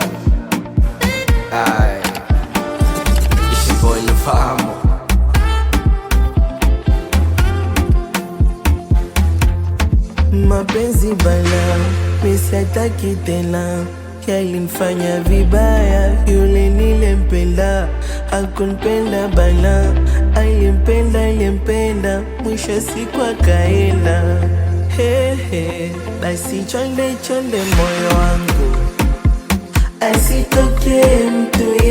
Sure. Aye. It's your boy Lufamo. Mapenzi bala, misiataki tena, yalinifanya vibaya. Yule nilempenda hakunipenda bala, alimpenda alimpenda, mwisho siku akaenda. Hehe, basi chonde chonde moyo wangu, asitokee mtu.